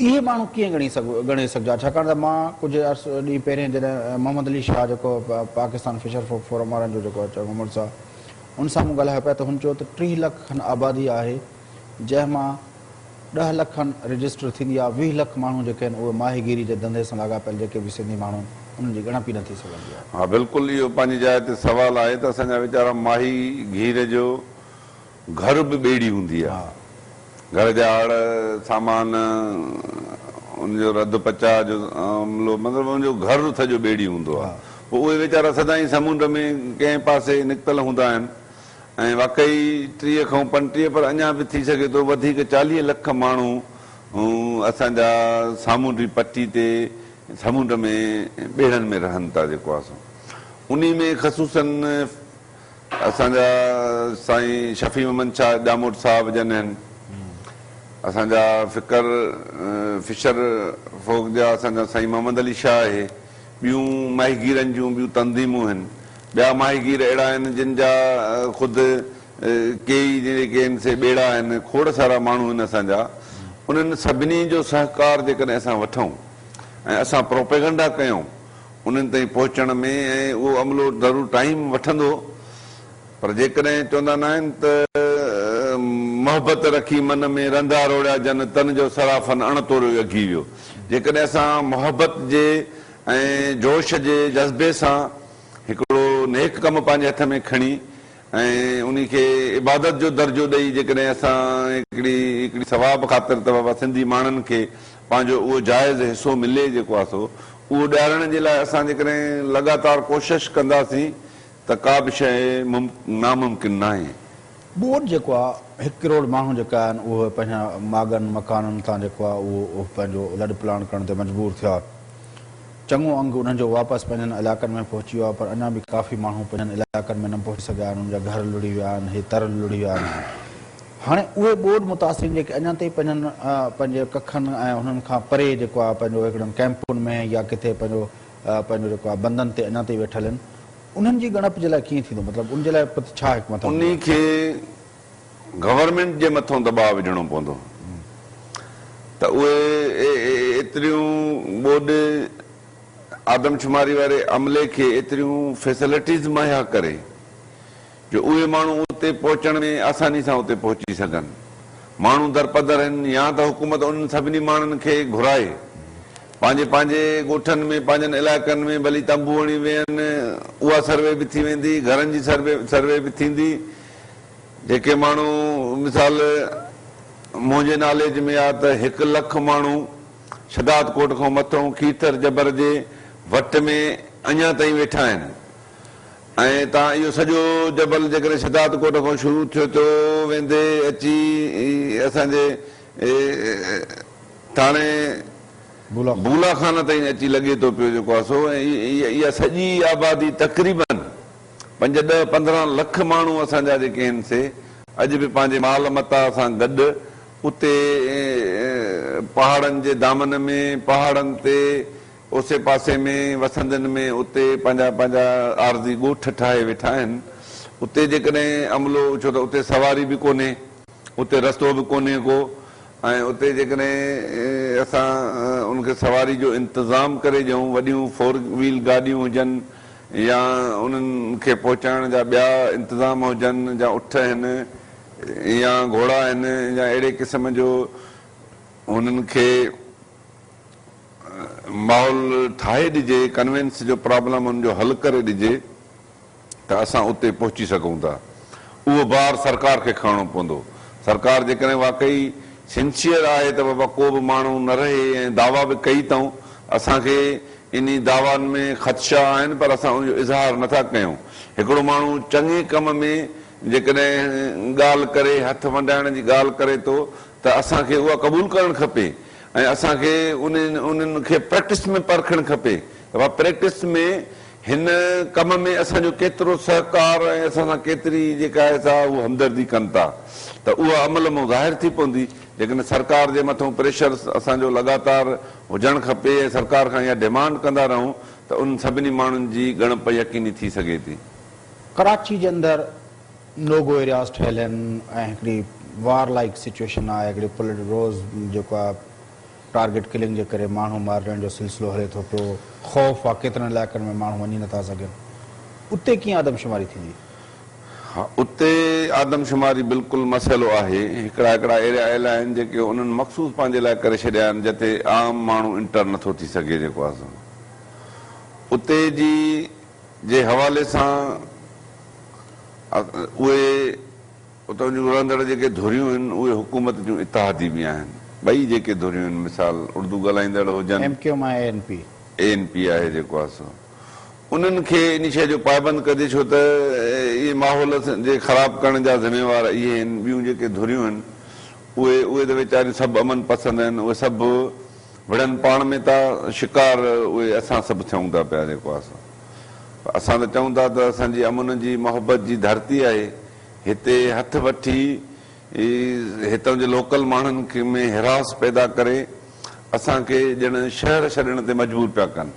اهي ماڻهو ڪيئن ڳڻي ڳڻي سگهجا ڇاڪاڻ ته مان ڪجهه عرصو ڏينهن پهرين جڏهن محمد علي شاهه جيڪو پاڪستان فشر فوڪ فورم وارن جو جيڪو چڱو مڙس آهي ان سان مون ڳالهايو پيا ته هن چيو ته 30 لک کن آبادي آهي جنهن مان ڏهه لک کن رجسٽر ٿيندي آهي، 20 لک ماڻهو جيڪي آهن اهي ماهيگيري جي ڌنڌي سان لاڳاپيل جيڪي به سنڌي ماڻهو آهن انهن جي ڳڻپ ئي نه ٿي سگهندي آهي. ها بلڪل اهو پنهنجي جاء تي سوال آهي ته اسان جا ويچارا ماهي گير جو گهر به ٻيڙي هوندي آهي. گهر جا هڙ سامان ان جو رڌ پچاء جو عملو مطلب ان جو گهر سڄو ٻيڙي هوندو آهي. پوء اهي ويچارا سدائين سمنڊ ۾ ڪنهن پاسي نڪتل هوندا آهن. ۽ واقعي 30 کان 35 پر اڃا به ٿي سگهي ٿو وڌيڪ 40 لک ماڻهو اسان جا سامونڊي پٽي تي سمنڊ ۾ ٻيڙن ۾ رهن ٿا جيڪو آهي سو انهي ۾ خصوصاً اسان جا سائين شفيع محمد شاهه ڄاموٽ صاحب جن آهن اسان جا فڪر فشر فوڪ جا اسان جا سائين محمد علي شاهه آهي ٻيون ماهيگيرن جون ٻيون تنظيمون آهن ٻيا ماهيگير اهڙا آهن جن جا خود ڪيئي جيڪي آهن سي ٻيڙا آهن کوڙ سارا ماڻهو آهن اسان جا انهن سڀني جو سهڪار جيڪڏهن اسان وٺون ۽ اسان پروپيگنڊا ڪيون انهن تائين پهچڻ ۾ ۽ اهو عملو ضرور ٽائيم وٺندو پر جيڪڏهن چوندا ناهن ته محبت رکي من ۾ رندا روڙيا جن تن جو صرافن اڻ توريو اگهي ويو جيڪڏهن اسان محبت جي ۽ جوش جي جذبي سان هڪڙو نيڪ ڪم پنهنجي هٿ ۾ کڻي ۽ انهي کي عبادت جو درجو ڏئي جيڪڏهن اسان هڪڙي هڪڙي ثواب خاطر ته بابا سنڌي ماڻهن کي پنهنجو اهو جائز حصو ملي جيڪو آهي سو اهو ڏيارڻ جي لاء اسان جيڪڏهن لڳاتار ڪوشش ڪنداسين ته ڪا به شيء ناممڪن ناهي. ٻوڏ جيڪو آهي هڪ ڪروڙ ماڻهو جيڪا آهن اهي پنهنجا ماڳن مڪانن تان جيڪو آهي اهو پنهنجو لڏ پلاڻ ڪرڻ تي مجبور ٿيا. چڱو انگ انهن جو واپس پنهنجن علائقن ۾ پهچي ويو آهي پر اڃا به ڪافي ماڻهو پنهنجن علائقن ۾ نه پهچي سگهيا آهن، انهن جا گهر لڙهي ويا آهن، هي تر لڙهي ويا آهن. هاڻي اهي ٻوڏ متاثرين جيڪي اڃا تائين پنهنجن پنهنجي ڪکن ۽ انهن کان پري جيڪو آهي پنهنجو هڪڙن ڪئمپن ۾ يا ڪٿي پنهنجو پنهنجو جيڪو آهي بندن تي اڃا تائين ويٺل آهن انهن جي ڳڻپ جي لاء ڪيئن ٿيندو مطلب ان جي لاء ڇا حڪمت عملي انهي آهي؟ کي گورنمينٽ جي مٿون دٻاء وجهڻو پوندو ته اهي ايتريون ٻوڏ آدمشماري واري عملي کي ايتريون فيسلٽيز مهيا ڪري جو اهي ماڻهو اتي پهچڻ ۾ آساني سان اتي پهچي سگهن. ماڻهو درپدر آهن يا ته حڪومت انهن سڀني ماڻهن کي گهرائي پنهنجي پنهنجي ڳوٺن ۾ پنهنجن علائقن ۾ ڀلي تنبو هڻي ويهن اها سروي به ٿي ويندي گهرن جي سروي به ٿيندي. جيڪي ماڻهو مثال منهنجي ناليج ۾ آ ته هڪ لک ماڻهو شھداد ڪوٽ کان مٿئون کيرٿر جبر جي وٽ ۾ اڃا تائين ويٺا آهن ۽ تان اهو سڄو جبل جيڪڏهن شھداد ڪوٽ کان شروع ٿيو ٿيو ويندي اچي اسان جي ٿاڻي بولا خان تائين اچي لڳي ٿو پيو جيڪو آ سو ۽ اها سڄي آبادي تقريبن پنج ڏهه 15 لک ماڻهو اسان جا جيڪي آهن سي اڄ به پنهنجي مال متاع سان گڏ اتي پهاڙن جي دامن ۾ پهاڙن تي اوسي پاسي ۾ وسندين ۾ اتي پنهنجا پنهنجا عارضي ڳوٺ ٺاهي ويٺا آهن. اتي جيڪڏهن عملو ڇو ته اتي سواري به ڪونهي اتي رستو به ڪونهي ڪو ۽ اتي جيڪڏهن اسان ان کي سواري جو انتظام ڪري ڏيون وڏيون فور ويل گاڏيون هجن يا انهن کي پهچائڻ جا ٻيا انتظام هجن يا اٺ آهن يا گهوڙا آهن يا اهڙي قسم جو هنن کي ماحول ٺاهي ڏجي ڪنوينس جو پرابلم ان جو حل ڪري ڏجي ته اسان اتي پهچي سگهون ٿا. اهو بار سرڪار کي کڻڻو پوندو. سرڪار جيڪڏهن واقعي سنسيئر آهي ته بابا ڪو به ماڻهو نه رهي ۽ دعويٰ به ڪئي اٿئون، اسان کي انهي دعوائن ۾ خدشا آهن پر اسان ان جو اظهار نه ٿا ڪيون. هڪڙو ماڻهو چڱي ڪم ۾ جيڪڏهن ڳالهه ڪري هٿ ونڊائڻ جي ڳالهه ڪري ٿو ته اسان کي اها قبول ڪرڻ کپي ۽ اسان کي انهن کي پريڪٽس ۾ پرکڻ کپي ته بابا پريڪٽس ۾ هن ڪم ۾ اسان جو ڪيترو سهڪار ۽ اسان سان ڪيتري جيڪا آهي سا هو همدردي ڪن ٿا ته اها عمل مان ظاهر ٿي پوندي. جيڪڏهن سرڪار جي مٿون پريشر اسان جو لڳاتار هجڻ کپي ۽ سرڪار کان اها ڊيمانڊ ڪندا رهون ته انهن سڀني ماڻهن جي ڳڻپ يقيني ٿي سگهي ٿي. ڪراچي جي اندر نو گو ايرياز ٺهيل آهن ۽ هڪڙي وار لائيڪ سچوئيشن آهي هڪڙي پوليٽ روز جيڪو آهي ٽارگيٽ ڪلنگ جي ڪري ماڻهو مارجڻ جو سلسلو هلي ٿو پيو، خوف آ ڪيترن علائقن ۾ ماڻهو وڃي نٿا سگهن، اتي ڪيئن آدمشماري ٿيندي؟ ها اتي آدمشماري بلڪل مسئلو آهي، هڪڙا هڪڙا ايريا اهڙا آهن جيڪي انهن مخصوص پنهنجي لاء ڪري ڇڏيا آهن جتي عام ماڻهو انٽر نٿو ٿي سگهي جيڪو آ سو اتي جي جي حوالي سان اهي اتان جون رهندڙ جيڪي ڌريون آهن اهي حڪومت جون اتحادي به آهن. ٻئي جيڪي ڌريون آهن مثال اردو ڳالهائيندڙ هجن. M Q M ۽ A N P. A N P آهي جيڪو آهي سو انهن کي ان شيء جو پائبند ڪجي ڇو ته اهي ماحول جي خراب ڪرڻ جا ذميوار اهي آهن. ٻيون جيڪي ڌريون آهن اهي اهي ته ويچاريون سڀ امن پسند آهن اهي سڀ وڙهن پاڻ ۾ ٿا، شڪار اهي اسان سڀ ٿيون ٿا پيا جيڪو آ سو. پر اسان ته چئون ٿا ته اسان جي امن جي محبت جي ڌرتي آهي، هتي هٿ وٺي هتان جي لوڪل ماڻهن ۾ هراس پيدا ڪري اسان کي ڄڻ شهر ڇڏڻ تي مجبور پيا ڪن.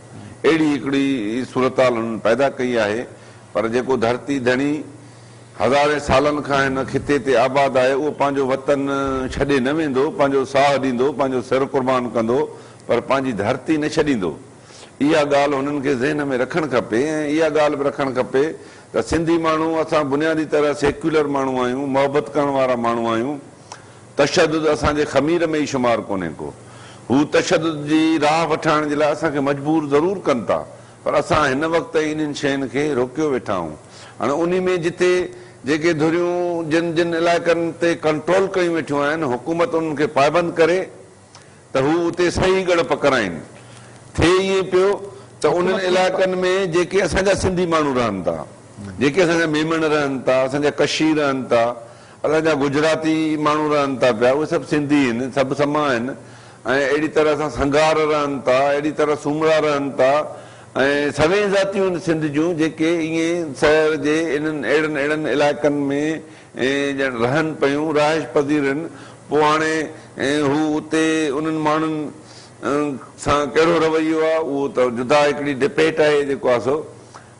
اهڙي هڪڙي صورتحال هنن پيدا ڪئي آهي پر جيڪو ڌرتي ڌڻي هزارين سالن کان هن خطي تي آباد آهي اهو پنهنجو وطن ڇڏي نه ويندو، پنهنجو ساهه ڏيندو، پنهنجو سر قربان ڪندو پر پنهنجي ڌرتي نه ڇڏيندو. اها ڳالهه هنن کي ذهن ۾ رکڻ کپي ۽ اها ڳالهه به رکڻ کپي ته سنڌي ماڻهو اسان بنيادي طرح سيڪيولر ماڻهو آهيون، محبت ڪرڻ وارا ماڻهو آهيون، تشدد اسان جي خمير ۾ ئي شمار ڪونهي ڪو. هو تشدد جي راهه وٺائڻ جي لاء اسان کي مجبور ضرور ڪن ٿا پر اسان هن وقت تائين انهن شين کي روڪيو ويٺا آهيون. هاڻي انهي ۾ جتي جيڪي ڌريون جن جن علائقن تي ڪنٽرول ڪيون ويٺيون آهن حڪومت انهن کي پائبند ڪري ته هو اتي صحيح ڳڻپ ڪرائين. ٿئي ائين پيو ته انهن علائقن ۾ جيڪي اسان جا سنڌي ماڻهو رهن ٿا، جيڪي اسان جا ميمڻ رهن ٿا، اسان جا ڪشي رهن ٿا، اسان جا گجراتي ماڻهو رهن ٿا پيا، اهي سڀ سنڌي آهن، سڀ سما آهن ۽ اهڙي طرح سان سنگهار رهن ٿا، اهڙي طرح سومرا رهن ٿا ۽ سوين ذاتيون آهن سنڌ جون جيڪي ائين شهر جي انهن اهڙن اهڙن علائقن ۾ ڄڻ رهن پيون، رهائش پذير آهن، پوء هاڻي هو اتي انهن ماڻهن سان ڪهڙو رويو آهي اهو ته جدا هڪڙي ڊبيٽ آهي جيڪو آهي سو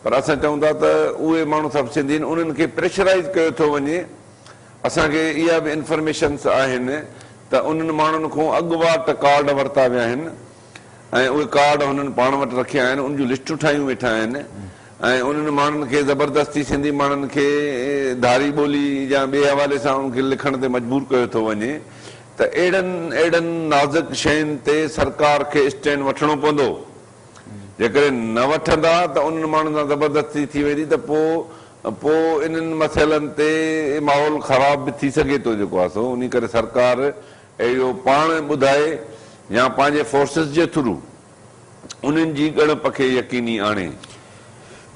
پر اسان چئون ٿا ته اهي ماڻهو سڀ سنڌي آهن انهن کي پريشرائيز ڪيو ٿو وڃي اسان کي اها به انفرميشنس آهن ته انهن ماڻهن کان اڳواٽ ڪارڊ ورتا ويا آهن ۽ اهي ڪارڊ هنن پاڻ وٽ رکيا آهن، ان جون لسٽون ٺاهيون ويٺا آهن ۽ انهن ماڻهن کي زبردستي سنڌي ماڻهن کي ڌاري ٻولي يا ٻئي حوالي سان انهن کي لکڻ تي مجبور ڪيو ٿو وڃي ته اهڙن اهڙن نازڪ شين تي سرڪار کي اسٽينڊ وٺڻو پوندو جيڪڏهن نه وٺندا ته انهن ماڻهن سان زبردستي ٿي ويندي ته پوء پوء انهن مسئلن تي ماحول خراب به ٿي سگهي ٿو جيڪو آهي سو انهي ڪري سرڪار اهو پاڻ ٻڌائي يا پنهنجي فورسز جي ٿرو انهن جي ڳڻپ کي يقيني آڻي.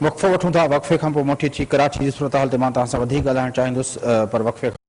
وقفو وٺون ٿا، وقفي کانپوء موٽي اچي ڪراچي جي صورتحال تي مان توهان سان وڌيڪ ڳالهائڻ چاهيندس پر وقفي.